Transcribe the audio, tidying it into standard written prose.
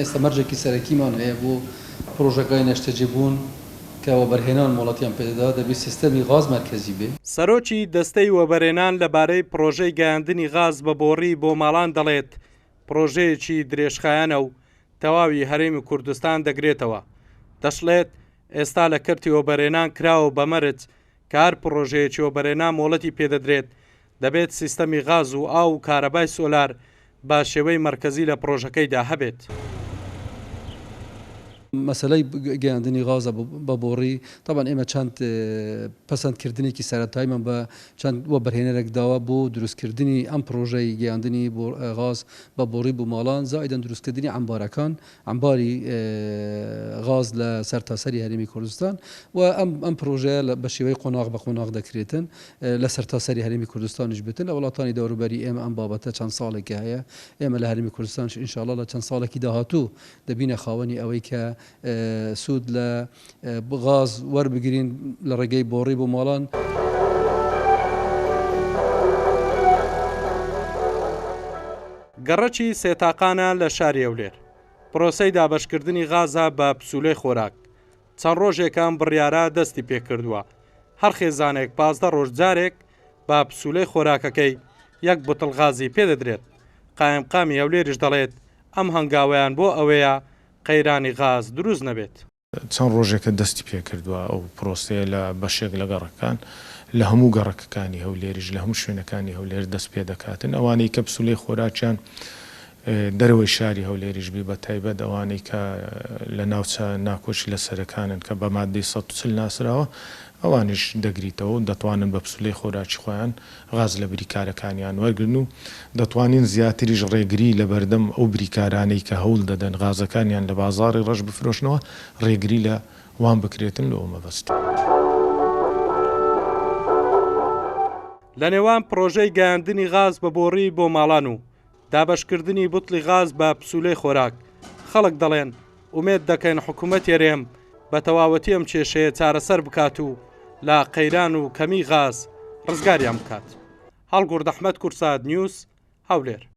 ئێستا مەرجێکی سەرەکیمان هەیە بۆ پڕۆژەکانی نێشتەجێبوون کە وەبەرهێنان مۆڵەتیان پێدەدا، دەبێت سیستەمی غاز مەرکەزی بێ. سەرۆکی دەستەی وەبەرهێنان لەبارەی پڕۆژەی گەیاندنی غاز بە بۆڕی بۆ ماڵان دەڵێت، پڕۆژەیەکی درێژخایەنە و تەواوی هەرێمی کوردستان دەگرێتەوە. دەشڵێت، ئێستا لە کەرتی وەبەرهێنان کراوە بە مەرج کە هەر پڕۆژەیەکی وەبەرهێنان مۆڵەتی پێدەدرێت، دەبێت سیستەمی غاز و ئاو و کارەبای سۆلار بە شێوەی مەرکەزی لە پڕۆژەکەیدا هەبێت. مەسەلەی گەیاندنی غازە بە بۆڕی، تەبعەن ئێمە چەند پەسەندکردنێکی سەرەتاییمان بە چەند وەبەرهێنەرێک داوە بۆ دروستکردنی ئەم پڕۆژەی گەیاندنی غاز بە بۆڕی بۆ ماڵان، زائیدەن دروستکردنی عەمبارەکان، عەمباری غاز لە سەرتاسەری هەرێمی کوردستان و ئەم ئەم پرۆژەیە بە شێوەی قۆناغ بە قۆناغ دەکرێتن لە سەرتاسەری هەرێمی کوردستانیش بێتن لە وڵاتانی دەوروبەری ئێمە ئەم بابەتە چەند ساڵێکە هەیە ئێمە لە هەرێمی کوردستانش ئینشاڵڵا لە چەند ساڵێکی داهاتوو دەبینە خاوەنی ئەوەی کە سوود لە غاز وەربگرین لە ڕێگەی بۆڕی بۆ ماڵان. گەڕەکی سێتاقانە لە شاری هەولێر پرۆسەی دابەشکردنی غازە بە پسوولەی خۆراک چەند ڕۆژێکە ئەم بڕیارە دەستی پێکردووە، هەر خێزانێک 15 ڕۆژ جارێک بە پسوولەی خۆراکەکەی یەک بتڵ غازی پێدەدرێت، قایمقامی هەولێریش دەڵێت ئەم هەنگاوەیان بۆ ئەوەیە قەیرانی غاز دروست نەبێت. چەند ڕۆژێکە دەستی پێکردووە ئەو پرۆسەیە لە بەشێک لە گەڕەکان، لە هەموو گەڕەکەکانی هەولێریش، لە هەموو شوێنەکانی هەولێر دەست پێدەکاتن، ئەوانەی کە پسولەی خۆراکیان دەرەوەی شاری هەولێریش بی بە تایبەت ئەوانەی کە لە ناوچە ناکۆکی لەسەرەکانن کە بە ماددەی 140 ناسراوە ئەوانیش دەگریتەوە و دەتوانن بە پسولەی خۆراکی خۆیان غاز لە بریکارەکانیان وەرگرن و دەتوانین زیاتریش ڕێگری لە بەردەم ئەو بریکارانەی کە هەوڵ دەدەن غازەکانیان لە بازاڕی ڕەش بفرۆشنەوە ڕێگری لە وان بکرێتن لۆ ئەو مەبەستە. لە نێوان پڕۆژەی گەیاندنی غاز بە بۆڕی بۆ ماڵان و دابەشکردنی بوتڵی غاز بە پسوولەی خۆراک، خەڵک دەڵێن، ئومێد دەکەین حکومەتی هەرێم بە تەواوەتی ئەم کێشەیە چارەسەر بکات و لە قەیران و کەمیی غاز ڕزگاریان بکات. هەڵگورد ئەحمەد، کوردسات نیوز، هەولێر.